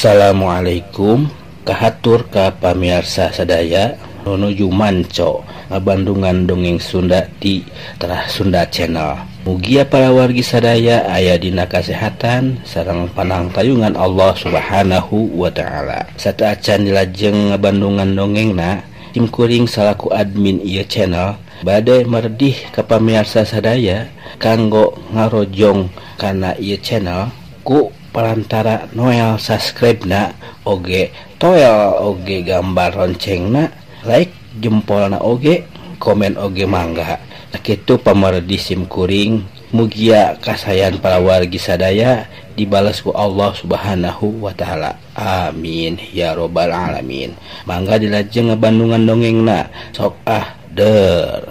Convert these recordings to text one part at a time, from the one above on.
Assalamualaikum kahatur ka pamirsa sadaya nuju manco ngabandungan dongeng Sunda di Terah Sunda Channel. Mugia para wargi sadaya aya dina kasehatan sareng panangtayungan Allah Subhanahu wa taala. Sateuacan dilajeng ngabandungan dongengna, tim kuring salaku admin ieu channel bade merdih ka pamirsa sadaya kanggo ngarojong kana ieu channel ku perantara Noel subscribe na oge toel oge gambar loncengna like jempolna oge komen oge mangga. Sakitu pamardi sim kuring, mugia kasayan para wargi sadaya dibalas ku Allah Subhanahu wa taala. Amin ya robbal alamin. Mangga dilajeng ngabandungan dongengna sok ah der.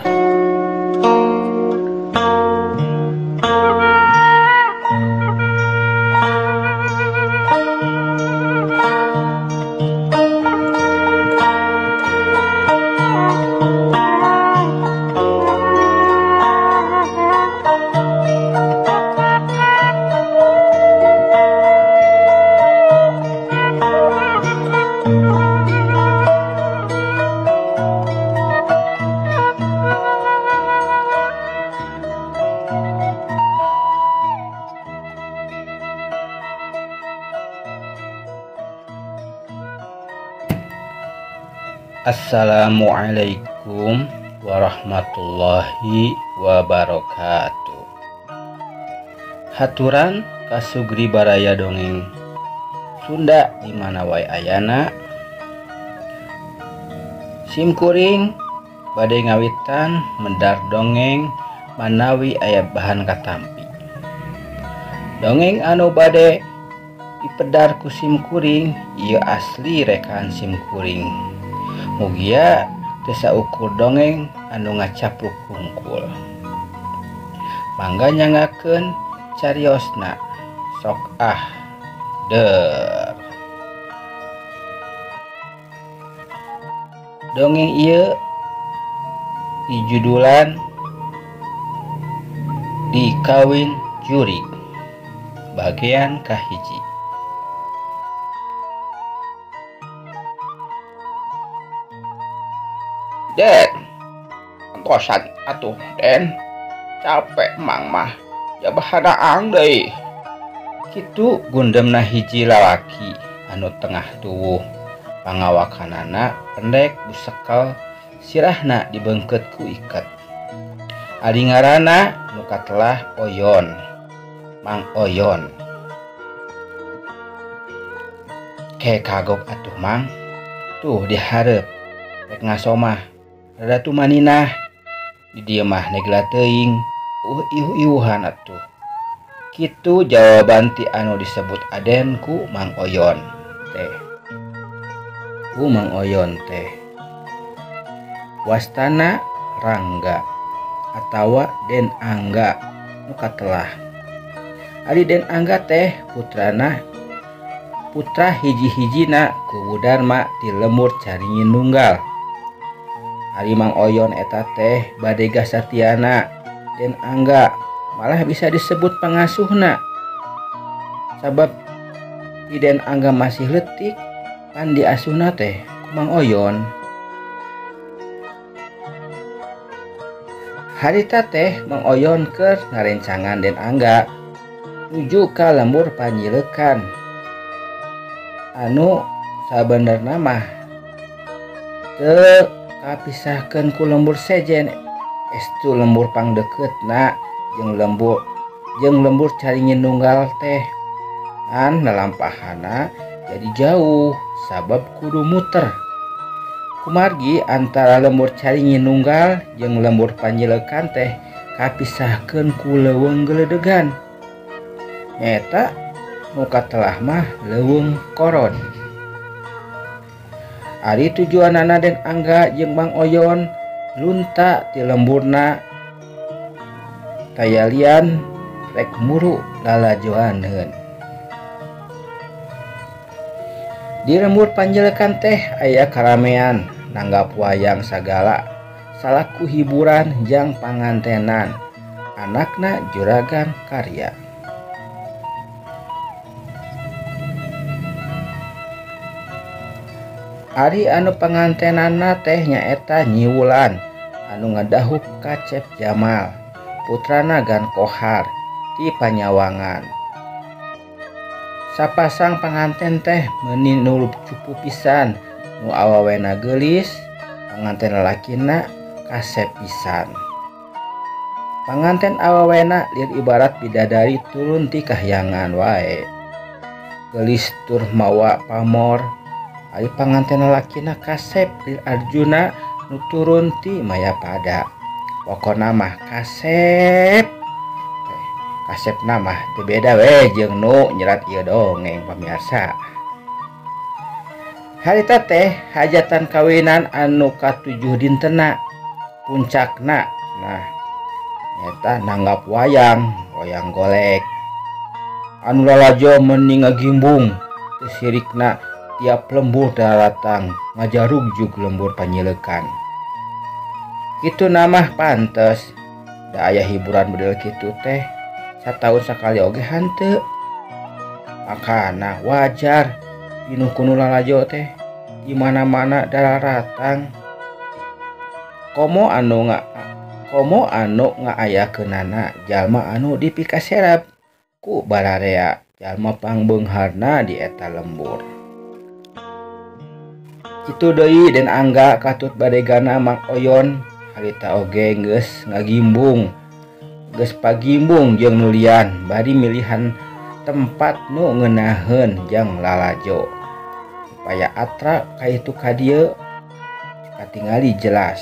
Assalamualaikum warahmatullahi wabarakatuh. Haturan kasugri baraya dongeng Sunda di mana wae ayana. Sim kuring bade ngawitan mendar dongeng manawi aya bahan katampi. Dongeng anu bade dipedar ku sim kuring ieu asli rekaan sim kuring. Mugia teu saukur dongeng anu ngacapruk hungkul. Mangga nyangakeun cariosna sok ah der. Dongeng ieu dijudulan Dikawin Jurig bagian kahiji. Den, antosan atuh Den, capek mang mah, jabah deui. Kitu gundemna hiji lalaki anu tengah tuwuh, pangawakanana pendek busekel, sirahna dibeungkeut ku iket. Ari ngaranna nu katelah Oyon, Mang Oyon. Ke kagok atuh Mang, tuh dihareup rek ngasomah. Rada tumaninah di dieu mah negla teuing, iuh-iuhan atuh. Kitu jawaban ti anu disebut Aden ku Mang Oyon teh. Ku Mang Oyon teh. Wastana Rangga atawa Den Angga nu katelah. Ari Den Angga teh putrana putra hiji-hijina ku Dharma ti lembur Caringin Nunggal. Ari Mang Oyon eta teh badega satiana Den Angga malah bisa disebut pangasuhna. Sabab di Den Angga masih leutik pan diasuhna teh ku Mang Oyon. Harita teh Mang Oyon keur ngarencangan Den Angga nuju ka lembur Panjilekan anu sabenerna mah teu kapisahkeun ku lembur sejen estu lembur pangdeukeutna jeung lembur Caringin Nunggal teh. An lalampahana jadi jauh sabab kudu muter. Kumargi antara lembur Caringin Nunggal jeung lembur Panjilekan teh kapisahkeun ku leuweung geledegan. Nyaeta nu katelah mah leuweung koron. Ari tujuanana Den Angga jeung Mang Oyon lunta ti lemburna tayalian rek muru lalajoaneun. Di lembur Panjilekan teh aya karamean nanggap wayang sagala salaku hiburan jang pangantenan anakna juragan karya. Ari anu pangantenana teh nyaeta Nyi Wulan anu ngadahup ka Cep Jamal, putrana Gan Kohar ti Panyawangan. Sapasang panganten teh meuni nu cupu pisan, nu awawena geulis, panganten lalakina kasep pisan. Panganten awawena lir ibarat bidadari turun ti kahyangan wae. Geulis tur mawa pamor, ari panganten lalakina kasep lir Arjuna nu turun ti Mayapada. Pokona mah kasep. Kasep mah teu beda we jeung nu nyerat ieu dongeng pamirsa. Harita teh hajatan kawinan anu katujuh dintena puncakna. Nah, nyata nanggap wayang, wayang golek. Anu lalajo meuni ngagimbung teu sirikna tiap lembur daratang ngajarugjug lembur panyilekan. Kitu namah pantes da aya hiburan model kitu teh sataun sakali oge hanteu. Makana wajar pinuh ku nu lalajo teh di mana-mana dararatang. Komo anu ngaayakeunana jalma anu dipikaserap ku bararea jalma pangbeungharna di eta lembur. Kitu deui Den Angga katut badegana Mang Oyon harita oge geus ngagimbung, geus pagimbung jeung nulian bari milihan tempat nu ngeunaheun jang lalajo supaya atra kaitu ka dieu katingali jelas.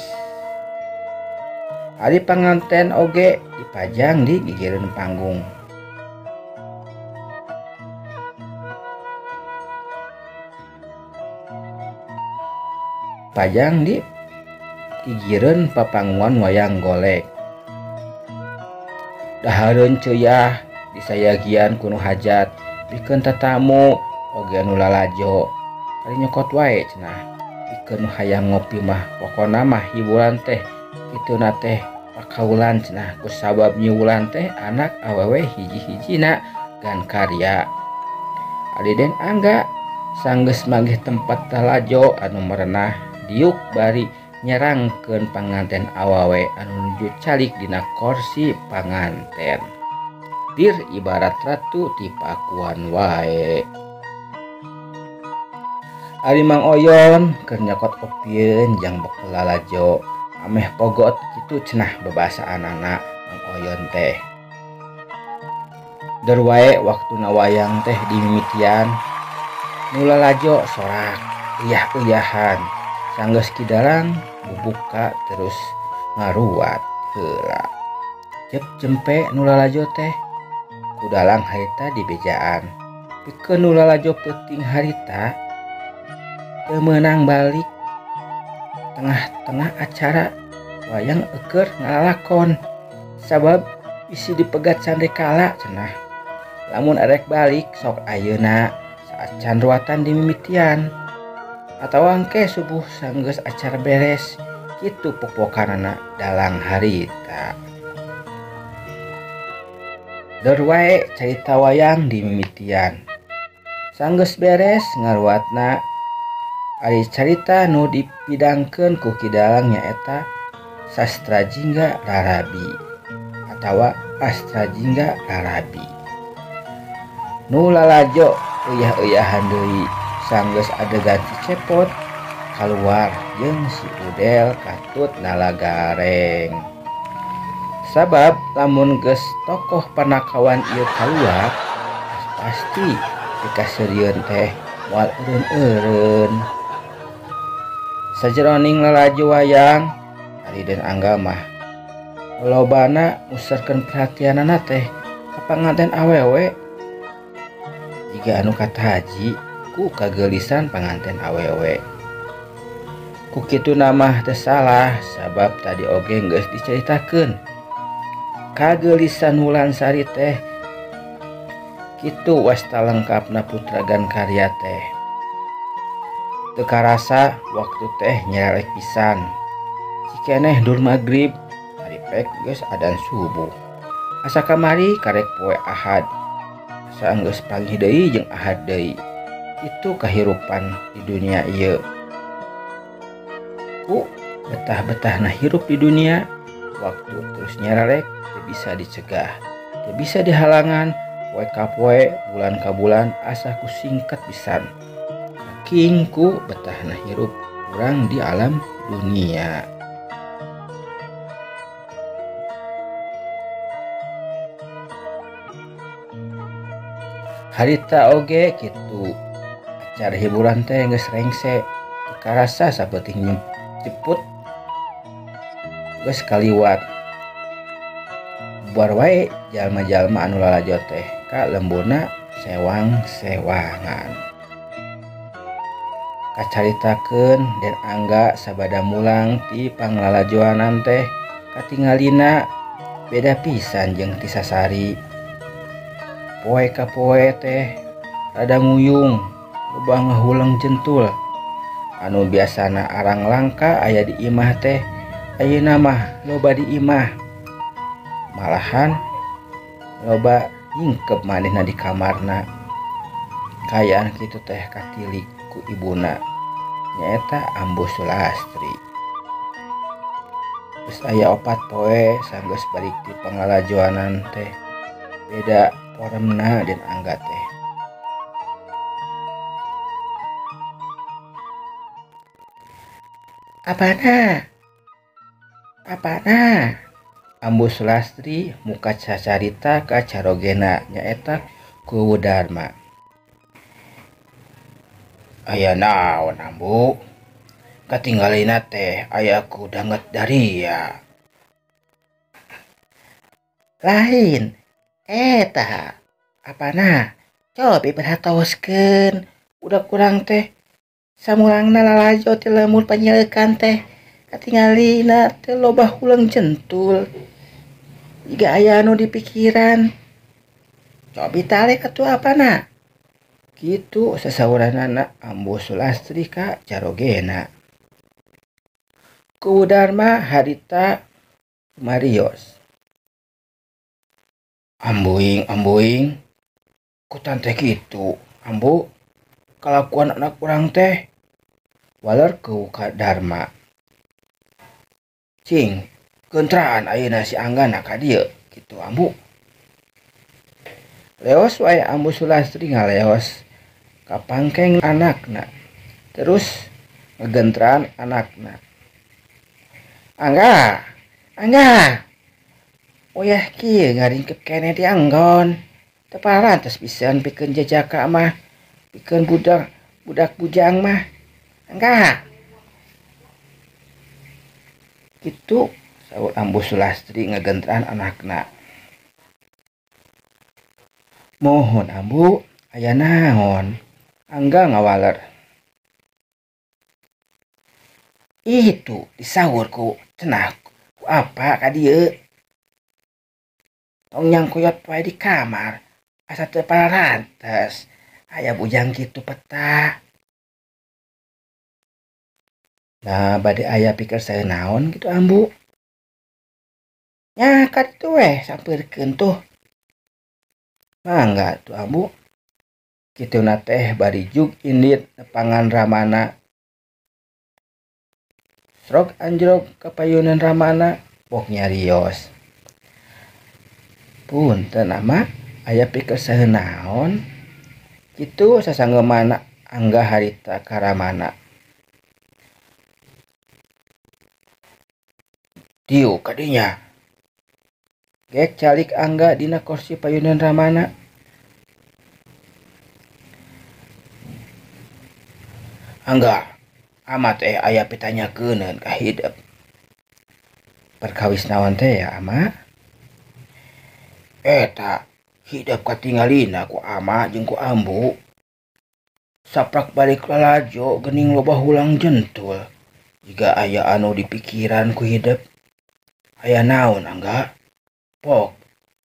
Ari panganten oge dipajang di gigireun panggung. Pajang di gigireun papanggungan wayang golek. Dahareun ceuyah disayagian ku nu hajat pikeun tatamu oge anu lalajo. Kali nyokot wae cenah pikeun nu hayang ngopi mah pokona mah hiburan teh kituna teh pakaulan cenah kusabab Nyi Wulan teh anak awewe hiji-hijina Gan Karya. Ari Den Angga sanggeus manggih tempat lalajo anu merenah diuk bari nyerangkeun panganten awewe anu nuju calik dina korsi panganten. Dir ibarat ratu ti pakuan wae. Ari Mang Oyon keur nyokot opieun jang bekel lalajo ameh pogot kitu cenah bebasaanana Mang Oyon teh. Der wae waktuna wayang teh dimimitian nu lalajo sorak uyah-uyahan sanggeus kidalang bubuka terus ngaruat heula. Cep jempe nu lalajo teh kudalang harita dibejaan pikeun nu lalajo peuting harita teu meunang balik tengah-tengah acara wayang eukeur ngalalakon sabab bisi dipegat sandekala cenah. Lamun erek balik sok ayeuna saacan ruatan dimimitian atawa engke subuh sanggeus acara beres kitu popokanana dalang harita. Der wae carita wayang dimimitian sanggeus beres ngaruatna. Ari carita nu dipidangkeun ku Ki Dalang nyaeta Sastra Jingga Rarabi atawa Astra Jingga Rarabi. Nu lalajo uyah-uyahan deui sanggeus adegan si Cepot kaluar jeung si Udel katut nalagareng. Sabab lamun geus tokoh panakawan ieu kaluar pasti dikaseurieun teh moal eureun-eureun. Sajeroning lalajo wayang ari Den Angga mah lobana musarkeun perhatianana teh ka panganten awewe jiga anu kataji ku kageulisan panganten awewe. Ku kituna mah teu salah sabab tadi oge geus dicaritakeun kageulisan Wulansari teh kitu wasta lengkapna putra Gan Karya teh. Teu karasa waktu teh nyerelek pisan. Cikeneh dur magrib ari pek geus adan subuh. Asa kamari karek poe Ahad. Asa geus panggih deui jeung Ahad deui. Kitu kahirupan di dunia ieu. Ku betah-betahna hirup di dunia, waktu terus nyerelek teu bisa dicegah, teu bisa dihalangan, poe ka poe, bulan ka bulan asa ku singkat pisan. Saking ku betahna hirup urang di alam dunia. Harita oge kitu, acara hiburan teh geus rengse, teu karasa sapeuting jeput geus kaliwat. Bubar wae jalma-jalma anu lalajo teh ka lembuna sewang-sewangan. Kacaritakeun Den Angga sabada mulang ti panglalajoanan teh katingalina beda pisan jeung ti sasari. Poe ka poe teh rada nguyung, loba ngahuleng jentul. Anu biasana arang langka aya di imah teh ayeuna mah loba di imah. Malahan loba nyingkep manehna di kamarna. Kaayaan kitu teh katilik ku ibuna, nyaeta Ambu Sulastri. Geus aya 4 poe sanggeus balik ti panglalajoanan teh beda poremna Den Angga teh. Apana? Apana? Ambu Sulastri muka cacarita ka carogena nyaeta ku Dharma. Aya naon Ambu? Katinggalina teh aya ku danget daria. Lain eta apana? Cobi perhatoskeun budak urang teh samulangna lalajo ti lemur panyeleukan teh katingalina teh loba huleng jentul. Jiga aya anu di pikiran. Cobi talek atuh apana? Kitu sasauranana Ambu Sulastri ka carogena. Ku Dharma harita marios. Ambuing ambuing ku tante kitu ambu kalakuan anak urang teh waler ku ka Dharma. Cing gentraan ayeuna si Anggana ka dieu kitu ambu. Leos wae Ambu Sulastri ngaleos ka pangkeng anakna, terus ngegentran anakna. Angga, Angga, oyah kieu ngaringkep keneh di anggon. Teu parantos pisan pikeun jajaka mah, pikeun budak bujang mah. Angga. Kitu saur Ambu Sulastri ngegentran anakna. Mohon Ambu, aya naon? Angga ngawaler. Itu disaur ku cenah ku apa ka dieu? Tong nyangkuyot wae di kamar, asa teu parantes. Aya bujang kitu peta. Nah, bade aya pikir saya naon kitu Ambu. Nya ka ditu weh sampeurkeun tuh. Mangga tuh Ambu. Kituna teh bari jug indit nepangan ramana. Srok anjrok ka payunan ramana pok nyarios. Punten ama aya pikeun saha naon? Kitu sasanggeumana Angga harita ka ramana. Diuk kadinya. Gek calik Angga dina kursi payunan ramana. Angga, ama teh aya pitanyakeun ka hidep. Perkawis naon teh ya ama? Eta hidep katingalina ku ama jeung ku ambu. Saprak balik lalajo geuning loba hulang jentul. Jiga aya anu di pikiran ku hidep. Aya naon Angga? Pok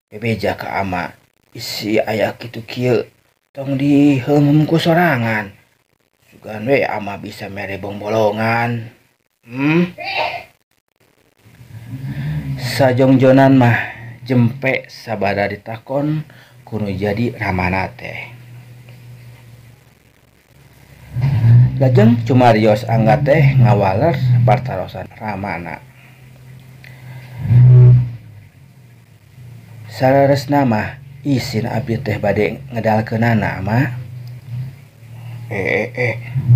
bebeja ka ama. Isi aya kitu kieu tong diheumheum ku sorangan. Sugan we ama bisa mere bongbolongan. Sajongjonan mah jempe sabada ditakon kuno jadi ramana teh. Lajeng cumarios Angga teh ngawaler partarosan ramana. Saleresna mah isin abdi teh bade ngedalkeunana ama.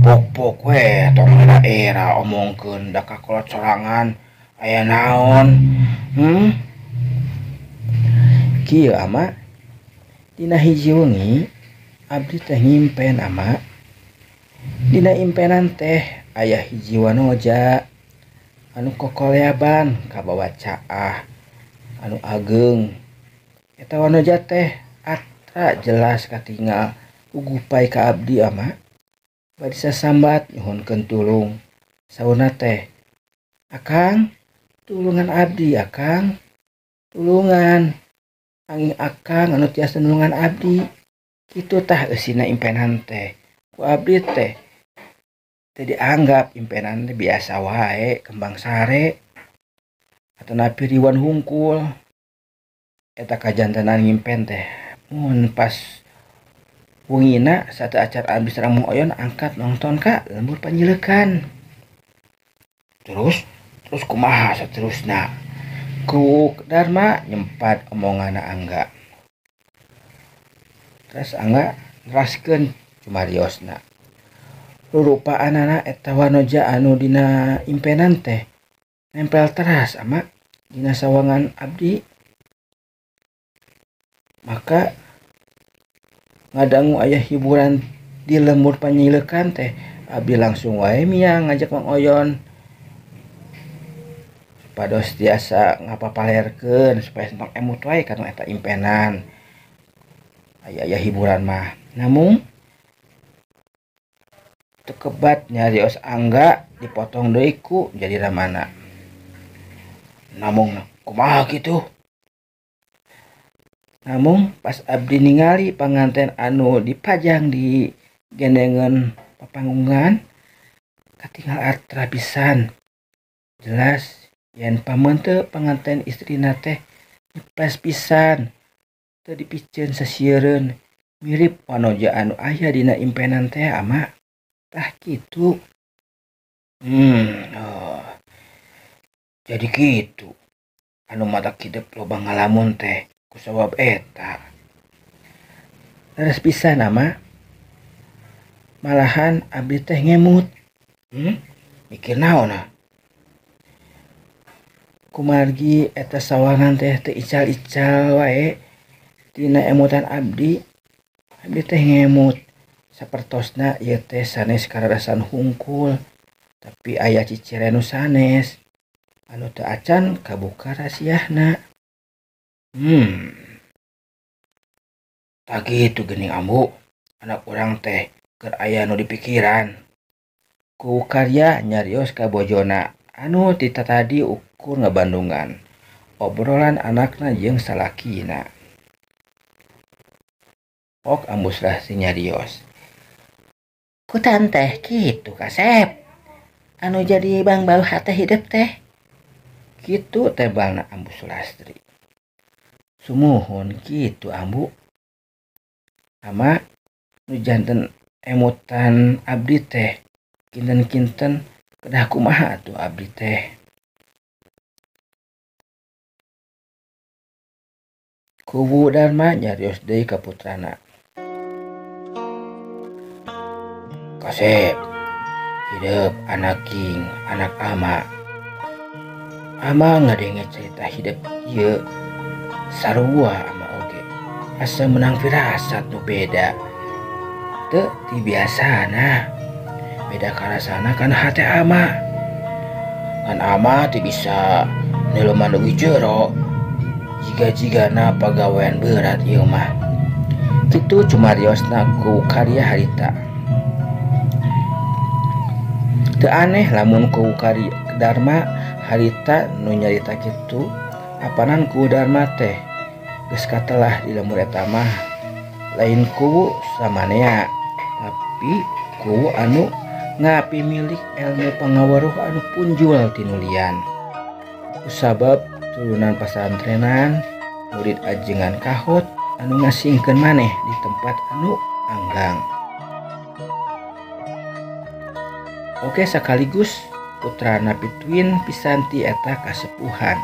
Pok-pok we tong era omongkeun da kakolot sorangan aya naon. Kieu ama, dina hiji wengi abdi teh ngimpen ama. Dina impenan teh aya hiji wanoja anu kokoleaban kabawa caah anu ageng. Eta wanoja teh atra jelas katingal ugupai ka abdi ama. Bari sasambat nyuhunkeun tulung. Saurna teh, "Akang, tulungan abdi akang. Tulungan. Anging akang anu tiasa nulungan abdi." Kitu tah eusina impenan teh. Ku abdi teh teu dianggap impenan teh biasa wae, kembang sare atanapi riwan hungkul. Eta kajantenan ngimpen teh. Mun pas wengina sateu acara abdi sareng Mang Oyon angkat nonton ka lembur panjileukan. Terus kumaha saterusna? Ku Dharma nyempat omonganna Angga. Terus Angga neraskeun cumariosna. Rurupaanana eta wanoja anu dina impenan teh nempel teras ama dina sawangan abdi. Maka ngadangu aya hiburan di lembur panyilekan teh abdi langsung wae miang ngajak Mang Oyon supados tiasa ngapapalerkeun supaya tong emut wae kana eta impenan. Aya-aya hiburan mah. Namun teu kebat nyarios Angga dipotong deui ku jadi ramana. Namun kumaha kitu? Namun pas abdi ningali panganten anu dipajang di gendengan papanggungan katingal atra pisan. Jelas yen pameunte panganten istrina teh nyeples pisan, teu dipiceun sasiereun, mirip wanoja anu aya dina impenan teh ama. Tah kitu. Oh. Jadi kitu. Anu mata kidep loba ngalamun teh kusabab eta. Leres pisan ama. Malahan abdi teh ngemut. Mikir naon ah? Kumargi eta sawangan teh teu ical-ical wae tina emutan abdi. Abdi teh ngemut. Sapertosna ieu teh sanes kararasan hungkul, tapi aya cicire nu sanes anu teu acan kabuka rasiahna. Tak kitu geuning ambu, anak urang teh keur aya nu dipikiran. Ku karya nyarios ka bojona anu ti tatadi ukur ngabandungan obrolan anakna jeung salakina. Ok ambu Sulastri nyarios. Kutan teh kitu kasep. Anu jadi bang balu hate hidup teh. Kitu tebalna ambu Sulastri. Sumuhun kitu ambu. Ama nu janten emutan abdi teh kinten-kinten kedah kumaha atuh abdi teh. Kuwu Dharma nyarios deui ka putrana. Kasep, hidup anak king, anak ama. Ama ngadenge cerita hidup ieu sarua ama oge. Asa menang firasat nu beda. Teu ti biasana. Beda karasana kana hate ama. Ngan ama teu bisa niluman dugi jero. Jiga-jigana pagawean berat ieu mah. Kitu cumariosna ku karya harita. Teu aneh lamun ku karya Dharma harita nu nyarita kitu, apanan ku Dharma teh geus katelah di lembur eta mah lain kuwu samanea, tapi kuwu anu ngapimilik ilmu pangaweruh anu punjul tinulian. Kusabab turunan pasantrenan murid ajengan kahot anu ngasingkeun maneh di tempat anu anggang. Oge sakaligus putrana pituin pisan ti eta kasepuhan.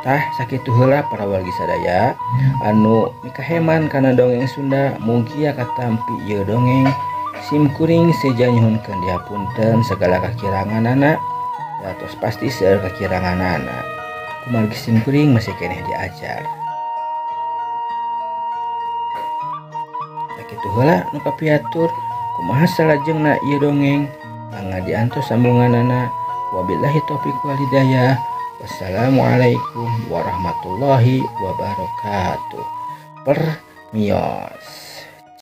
Tah sakitu heula para wargi sadaya anu mikaheman kana dongeng Sunda, mugia katampi ieu dongeng. Sim kuring seja nyuhunkeun dihapunten segala kakiranganana, atos pasti seueur kakiranganana. Kumargi sim kuring masih keneh diajar. Sakitu heula nu kapiatur, kumaha salajengna ieu dongeng, mangga diantos sambunganana. Wabillahi taufiq wal hidayah. Wassalamualaikum warahmatullahi wabarakatuh. Permios.